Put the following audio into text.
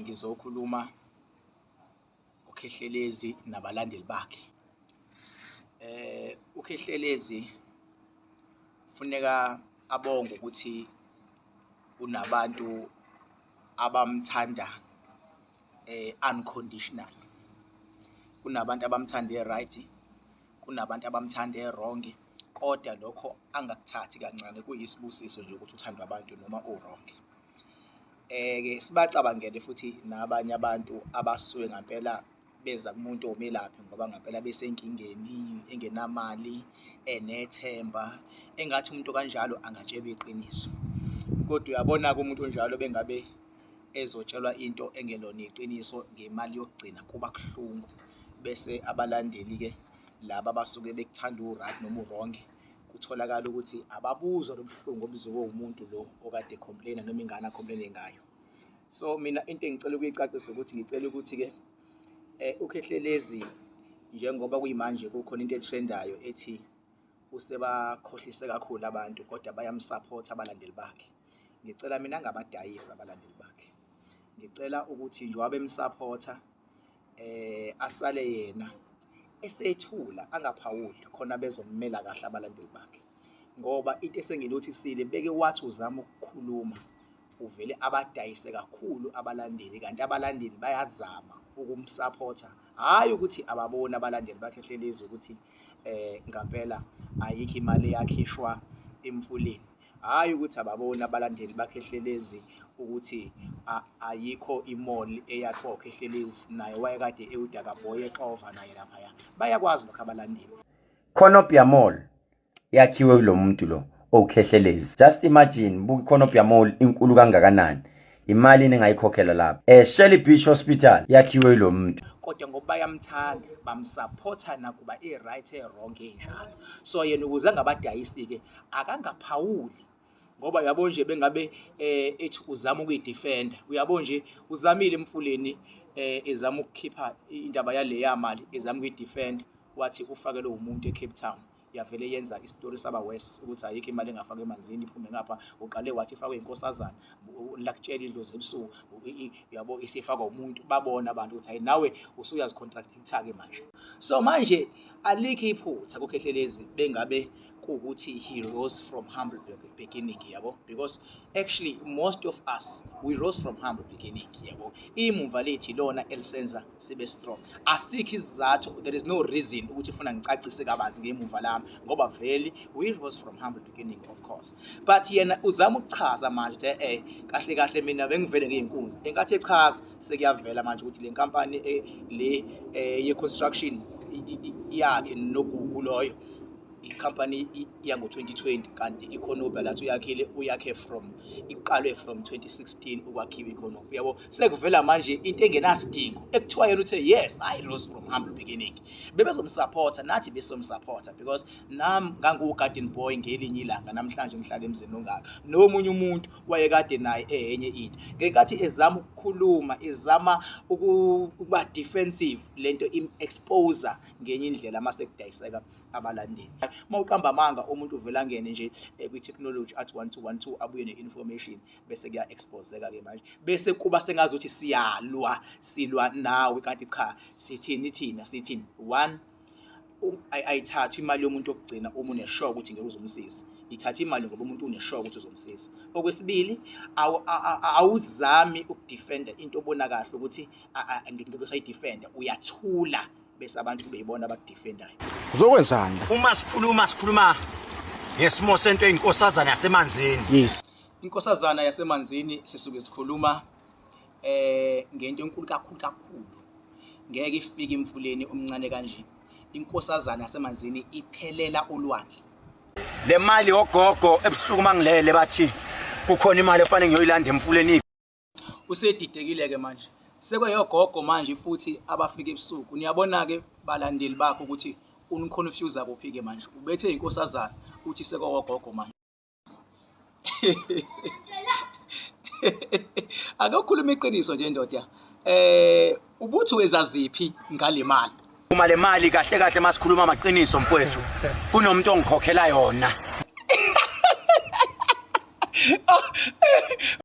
Ngizokhuluma uKhehlelezi nabalandeli bakhe. UKhehlelezi funeka abonge ukuthi unabantu abamthanda unconditional. Kunabantu abamthanda e-right, kunabantu abamthanda e-wrong, kodwa lokho angakuthathi kancane, kuyisibusiso nje ukuthi uthandwa abantu noma u-wrong. Ke sibacabangele futhi nabanye abantu abasuke ngampela beza kumuntu owumelaphi ngoba ngampela besenkingeni, engenamali, enethemba, engathi umuntu kanjalo angatshelwa iqiniso. Kodwa uyabona-ke umuntu onjalo bengabe ezotshelwa into engelona iqiniso ngemali yokugcina kuba kuhlungu. Bese abalandeli-ke laba abasuke bekuthanda u-right noma u-wrong, kutholakala ukuthi ababuzwa lo buhlungu obuziwe umuntu lo okade e-complain-a noma ingane a-complain-e ngayo. So mina into engicela ukuyicacisa ukuthi ngicela ukuthi-ke uKhehlelezi njengoba kuyimanje kukhona into e-trend-ayo ethi usebakhohlise kakhulu abantu kodwa bayamsaphotha abalandeli bakhe. Ngicela mina angabadayisi abalandeli bakhe. Ngicela ukuthi njengoba bemsaphotha asale yena esethula angaphawuli khona bezommela kahle abalandeli bakhe, ngoba into esengilothisile beke wathi uzama ukukhuluma uvele abadayise kakhulu abalandeli, kanti abalandeli bayazama ukumsaphotha. Hhayi ukuthi ababoni abalandeli bakhe hlelezi ukuthi ngampela ayikho imali eyakhishwa emfuleni, hhayi ukuthi ababoni abalandeli bakhe hlelezi ukuthi ayikho i-mall eyakhiwa uKhehlelezi, naye wayekade ewudaka boy exova naye laphaya. Bayakwazi lokho abalandeli. Cornubia Mall yakhiwe kulo muntu lo owukhehlelezi. Just imagine, buka iCornubia Mall inkulu kangakanani, imali engayikhokhela lapha. Shelly Beach Hospital yakhiwe yilo muntu. Kodwa ngoba bayamthanda bamsaphotha nakuba e-right e-wrong enjalo. So yena ukuze angabadayisi-ke akangaphawuli, ngoba uyabo nje bengabe ethi uzama ukuyidefenda, uyabo nje uzamile emfuleni ezama ukukhipha indaba yaleya mali, ezama ukuyidefenda, wathi ufakelwe umuntu eCape Town, yavele yenza isitori saba worse ukuthi ayikho imali engafakwa emanzini iphume ngapha. Uqale wathi ifakwe inkosazana lakutshela idlozi ebusuku, uyabo isifakwa umuntu, babona abantu ukuthi hayi nawe usuyazicontracta-ke manje. So manje alikho iphutha kuKhehlelezi bengabe kuwukuthi he rose from humble beginning, yabo, because actually most of us, we rose from humble beginning, yabo. Imumva lethu ilona elisenza sibe strong. Asikho isizathu, there is no reason ukuthi ufuna ngicacise kabanzi ngemuva lami, ngoba vele we rose from humble beginning, of course. But yena uzama ukuchaza manje ukuthi kahle kahle mina bengivele ngiyinkunzi. Enkathi echaza sekuyavela manje ukuthi le nkampani le ye-construction yakhe noGugu loyo ikhampani yango-2020, kanti iCornubia lathi uyakhile uyakhe from iqalwe from 2016 ukwakhiwa iCornubia, yabo. Sekuvela manje into engenasidingo ekuthiwa yena uthe yes, I rose from humble beginning. Bebezomsupporta, nathi besomsupporta, because nami ngangiwu-garden boy ngelinye ilanga, namhlanje ngihlala emzini ongaka. Nomunye umuntu wayekade naye eyenye into. Ngenkathi ezama ukukhuluma, ezama ukuba defensive, lento im-expose ngenye indlela mase kudayiseka abalandeli. Uma uqamba amanga umuntu uvela angene nje kwi-technology athi 1 2 1 2 abuye ne-information, bese kuya-exposeka-ke manje, bese kuba sengazuthi siyalwa, silwa nawe, kanti cha, sithini thina? Sithini? One, ayithathwa imali yomuntu okugcina uma unesure ukuthi ngeke uzomsiza. Ithatha imali ngoba umuntu unesure ukuthi uzomsiza. Okwesibili, awuzami ukudefenda into obona kahle ukuthi ngeke usayidefenda, uyathula bese abantu beyibona abakudefendayo. Uzokwenzani? Uma sikhuluma ngesimo sento eyinkosazana yasemanzini. Yes. Inkosazana yasemanzini sisuke sikhuluma ngento enkulu kakhulu kakhulu. Ngeke ifike emfuleni omncane kanje. Inkosazana yasemanzini iphelela ulwandle. Le mali ogogo ebusuku mangilele bathi kukhona imali efanele ngiyoyilanda emfuleni. Usedidekile ke manje. Sekweyogogo manje futhi abafika ebusuku. Niyabona ke balandeli bakho ukuthi uniconfuse kuphi ke manje. Ubethe inkosazana uthi sekogogo manje. Ake ukhuluma iqiniso nje ndoda. Ubuthi wenza ziphi ngale mali? Uma le mali kahle kahle masikhuluma amaqiniso mfowethu, kunomuntu ongikhokhela yona.